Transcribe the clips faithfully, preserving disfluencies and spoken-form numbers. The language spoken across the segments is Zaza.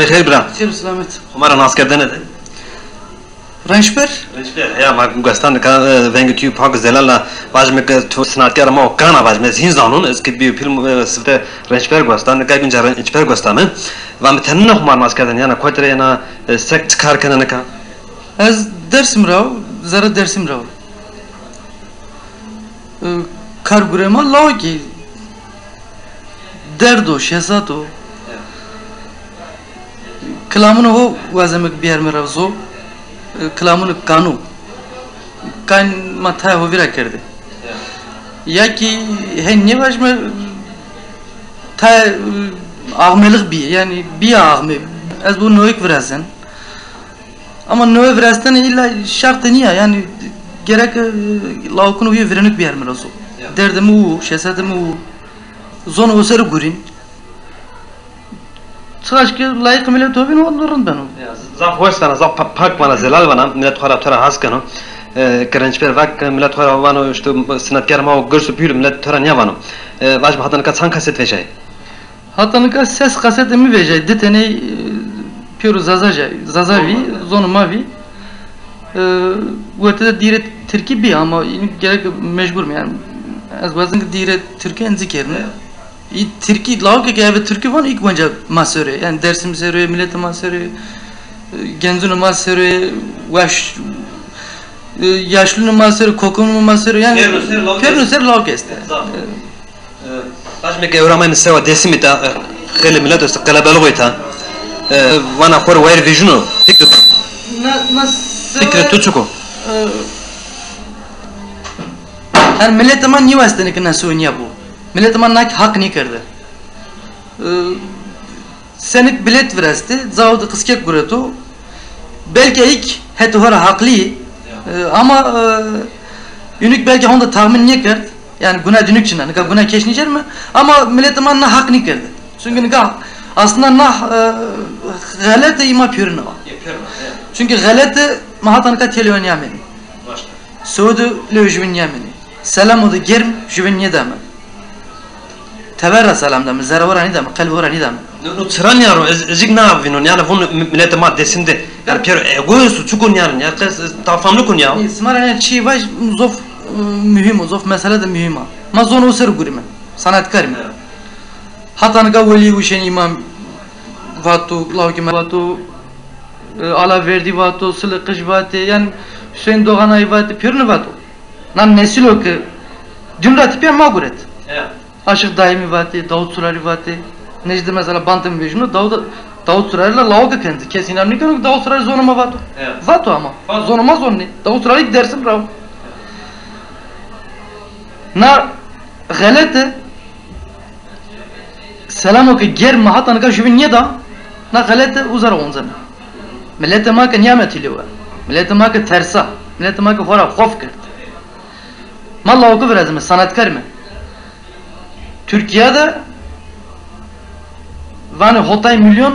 Xeyr bira. Xeyr û selamet. Xo ma ra naskerdene de. Rençber? Rençber, heya, ma guestan nika, e, vengê tu pak zelal a, vajime ke tu sinatkar ma o, kan a, vajime, ez hîn zanon, ez ke bîyo pîl, e, sifte Rençber guestan, nika gunca Rençber guestame. Va mi tenine xo ma ra naskerdene, yana kotî ra yena, e, sek çi kar kena nika? Ez Dersim ra wo, zerrê Dersim ra wo. E, kar gurema lawikî. Derd o, şesat o. Kilamunê ho wazeme ke biyarme ra zo. E, kilamunê kanu. Kan ma tayê ho vîra kerde. Ya kî hen nêvajme tayê, e, axmelix bîye. Yanî bîya axme. Ez bo noyêk virazen. Ama noye virastene îlla şart de nîya, yanî gerek, e, lawikûn huye virênûk biyarme ra zo. Ya. Derdê mi wu, şesetê mi wu. Zonê ho ser gurîn. Çiqaş ke layîqê miletê ho bîn, o rind beno. Ya, zaf weş vana, zaf pa-, pak vana, zelal vana, milet xo ra to ra has keno. E, ke Rençber va ke milet xo ra vano, îşte, sinatkar ma o, girs û pîl, milet to ra nîya vano. E, vajime hata nika çand kaset vejay? Hata nika ses kasetê mi vejay, di teney, e, pêro Zaza ca-, Zaza vî, zonê ma vî. E, werte de dîrê tirkî bî ama înî gerek mecbur mi, yanî ez wazin ke dîrê tirkî enci kerine. Î tirkî, lawikê ke eve tirkî vano, îk wenca ma ser o. Yanî Dersim ser o, miletê ma ser o, e, gencunê ma ser o, weş, e, yaşlunê ma ser o, kokonunê ma ser o. Yanî pêrno ser lawik est. Pêrno ser lawik est. Zaf. E, E, vajime ke ewra ma mi sewa Dêsimî ta, e, xeylê milet o, qelebeluxê ta. E, vana xo rê wayîr vejîno. Fikr-, na, na sewa, fikrê to çik o? E, yanî miletê ma nîwastene ke na sewa nîya bo. Miletê ma na kî haq nêkerde. E, Senik bilet virestî, cawo de qiskek gureto. Belkî îk hetê ho ra haqlî yî, e, ama, e, înûk belkî honde tahmin nêkerd. Yanî guna di înûk çin a, nika guna keş nêcerme. Ama miletê ma na haq nêkerde. Çunkî nika aslında na, e, xelete î ma pêrine va. Çunkî xelete ma hata nika têlewe nêamenî. Sewe de lewê jübîn nêamenî. Selamo de germ jübîn nêdame. Teber ra selam dame, zerre ho ra nêdame, qelbê ho ra nêdame. No, no çira nîyaro, ez, ez îk na vînon, yanî vûn mi-, miletê ma Dêsim de, yanî pêro egoîst o, çik o nîyaro, yanî qes, ez tafam nêkon ya. Nê, sima ra yanî çî vaj, zof, e, muhîm o, zof mesele de muhîm a. Ma zonê ho ser gurîme, sanatkarîme. Evet. Hata nika Welî Uşên Îmam vato, lawikê ma vato, e, Ala Verdî vato, Silê Qij vatê, yanî Hüseyin Doğanay vatê, pêrune vato. Na nesilo ke dîn ra tepîya ma guret. Ya. Aşık Daimi vatê, Davut Surari vatê. Nêjdî mesela bantê mi vejîno, Davut, Davut Surari la lawike kendi. Kes înan nêkeno ke Davut Surari zonê ma vato. Ya. Vato ama. Vato. Zonê ma zon nê. Davut Surari Dersim ra wo. Na xelete. Selamo ke germ ma hata nika jübîn nêda, na xelete uza ra oncena. Miletê ma ke nîyame tîlewe. Miletê ma ke tersa. Miletê ma ke xo ra xof kerd. Ma lawike virazîme, sanatkarîme. Tirkîya de vanê hotay milyon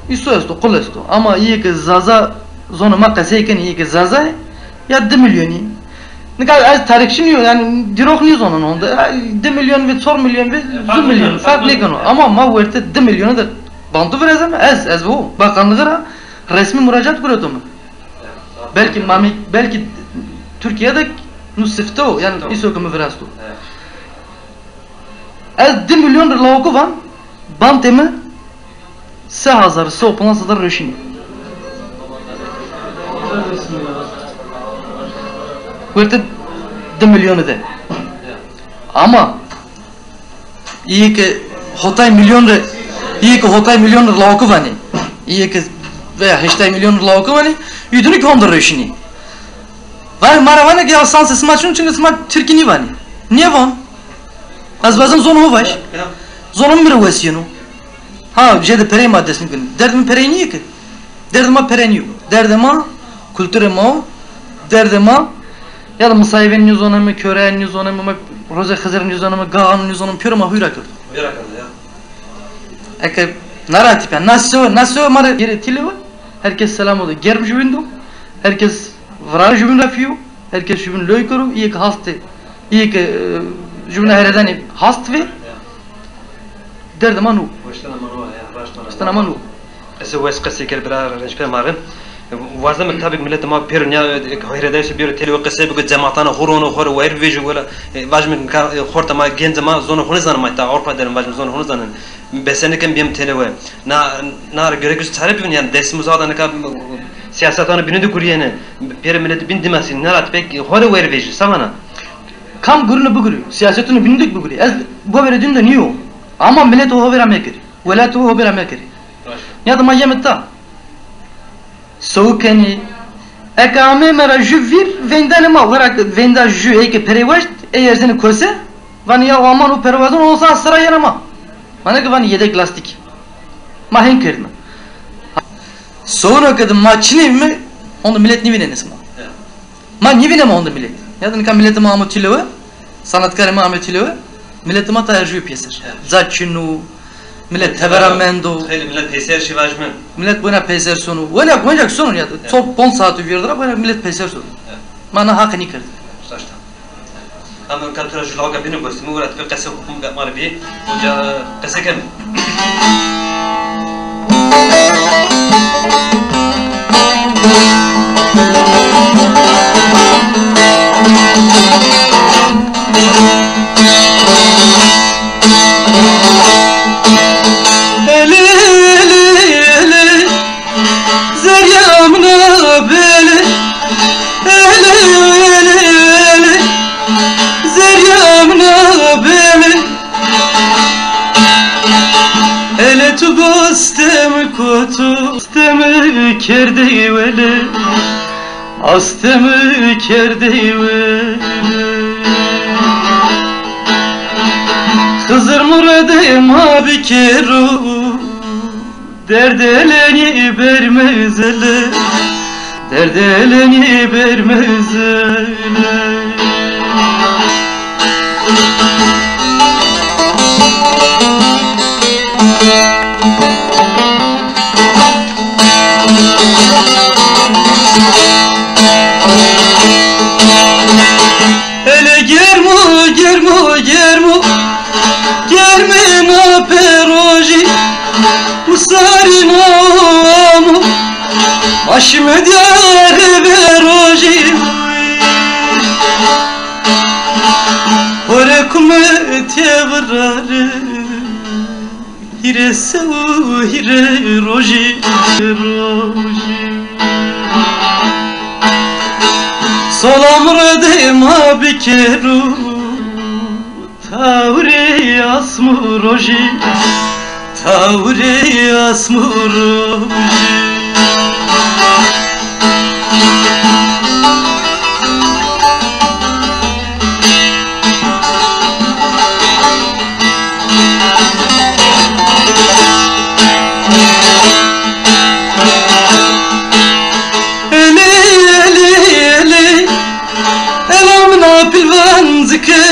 îso esto, qul esto. Ama îyê ke Zaza zonê ma qesey kenê, îyê ke Zaza yê, ya di milyonî. Nika ez tarîxçî nîyo, yanî dîrox nêzonon honde. Di milyon vî, çor milyon vî, zu milyon, ferq nêkeno. Ama ma werte di milyonî de bantu virazeme, ez, ez bo. Bakanlığı ra resmî muracat guretome. Belkî mamî, belkî Tirkîya de nu sifte o, yanî îso ke mi virasto. Ez di milyon rê lawike van, bantê mi se hazar, se û pancas hazar rê şinî. Werte di milyonî de. Ama îyê ke hotay milyon rê, îyê ke hotay milyon rê lawike vanê, îyê ke veya heştay milyon rê lawike vanê, î dînû kî honde rê şinî. Vanê, ma ra vanê ke ya sansê sima çin o, çunke sima tirkî nîvanê. Nêvan. Ez wazim zonê ho vaj. Zonê mi mi rê wes yeno. Ha, jêde perey ma dest nîkeno. Derdê mi perey nîyê ke. Derdê ma pere nîyo. Derdê ma kulturê ma o. Derdê ma ya da misayivên nîzoneme, köreyen nîzoneme, ma rozê Xizir nîzoneme, gaxan nîzoneme, pêro ma huy ra kerdo. Huy ra kerdo ya. Eke na ra tîpya, na sewe, na sewe ma rê gêrê tîlewe. Herkes selamo de germ jübîn do. Herkes vira jübîn ra fîyo. Herkes jübîn loy kero. Îyê ke hast ê, îyê ke, e, jübîn ra heredanê hast vê. Derdê ma no. Weştena ma no, ya, raştena. Weştena ma no. Ez wes qesey kerd bira Rençper Mari. Wazeme tabî miletê ma pêro nîya hîredayîşê bêro têlê we qesey bike, cematana xo rono xo rê wayîr vejî wela, e, vajîme ka, e, xorta ma, gencê ma zonê xo nêzanên, ma îta Ewropa der in, vajîme zonê xo nêzanên. Bese nêken bîyem têlê we. Na, na ra gerek çare bibîn, yanî destmûza da nika siyasetana bînû de gurîyêne. Pêro miletê bîn dima sî, na ra pek xo rê wayîr vejî. Se vana? Kam gurîno bigurî, siyasetûnê bînû de bigurî. Ez ho bêro dîn de nîyo. Ama miletê ho bêra mekerî. Welatê ho bêra mekerî. Nîya de ma yeme ta. Sewik kenî. Eke ameyme ra jû vîr, veyndene ma. Wera ke veynda jû, ey ke perey waşt, ey erzenê kose. Vanê ya aman o perwazon, o saat sira yena ma. Vanê ke vanê yedek lastîk. Ma hên kerdîme. Sewino ke de ma çinê bîme, honde milet nîvînenê sima. Ma nîvîneme honde milet. Ya da nika miletê ma amo tîlewe, sanatkarê ma ame tîlewe, miletê ma ta her jûyê pêser. Evet. Ca çin o, milet teberamend o. Xeylê milet peyser şî vajîme. Milet wena peyser sono. Wena, wena sono ya da. Evet. Top ponc saat vîr ra wena milet peyser sono. Evet. Ma na haqî nîkerd. Saçta. Ama ka tu ra jû lawika bîne gostîme, wira ti qese xo ma rê bî. Uca qese ken. Ele, ele, ele, zerya min a bele. Ele, ele, ele, zerya min a bele. Ele tu gostê mi koto, gostê mi kerdê wele, astê mi kerdê wele. Xizir muradê ma bikero. Derdê elenî berme zele, derdê elenî berme zele. Ele germo, germo, germo, germê na perojî, usarîna amo, ma şîme dîyare verojî. Hore kume têvirare. Hîrê sew û hîrê rojî, rojî. Sola muradê ma bikero, tawirê asm û rojî, tawirê asm û rojî. Elê, elê, elê, ela min a pilvancike,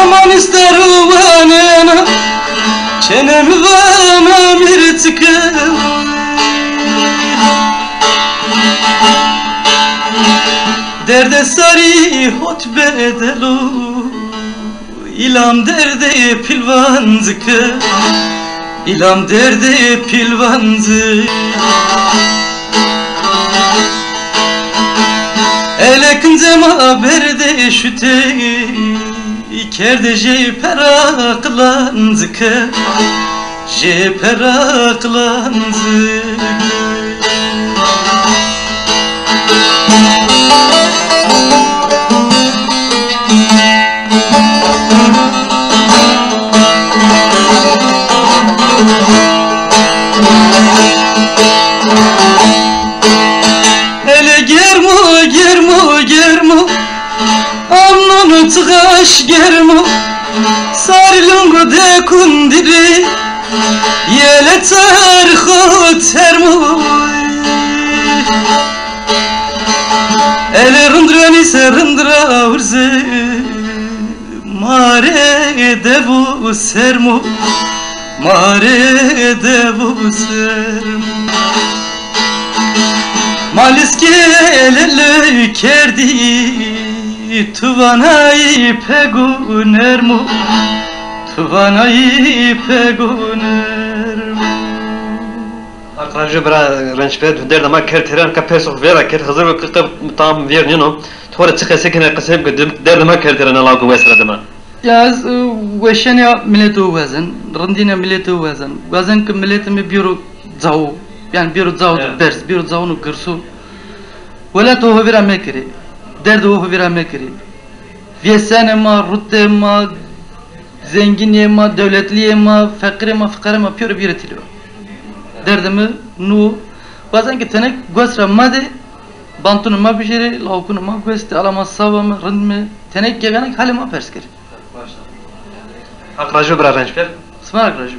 aman îster û wanena, çênê mi vana mirçike. Derdê sarî hot bedel o, îlam derdê pîlvancike, îlam derdê pîlvancike. Ele kincê ma berdê şutê, kerdê jê pera qilancike. Jê pera qilancike. Ele germo, germo, germo. Amnon çixaş germo, sarî lungo de kundirî, yele çarxo çermo. Ele rindrenî se rindra urze, ma rê devo sermo, ma rê devo sermo. Ma lîskelele kerdî, tu vanayî pego nermo, tu vanayî pego nermo. Rajo bira Rençber, tu derdê ma kerd têra, nika perso xo vêra kerd, Xizir o ki qe tam vêr nîno. Tu xo ra çi qesey kenê, qesey bike, derdê ma kerd têra, na law ke wes ra dima. Ya ez, e, weşanîya miletê ho wazen, rindînîya miletê ho wazen. Wazen ke miletê mi bêro cawo, yanî bêro cawo de berz, bêro cawo no girso. Welatê ho vîra mekerê, derdê ho vîra mekerê. Vêsenê ma, rutê ma, zengînê ma, dewletlîyê ma, feqîrê ma, fiqarê ma pêro bêrê tîlî wa. Derdê mi no. Wazen ke tenek gos ra ma dê, bantunê ma bijêrê, lawkunê ma gos dê, ala ma sawa mi, rind mi, tenek geganek halê ma pers kerê. Haq rajo bira Rençber. Sima haq rajo.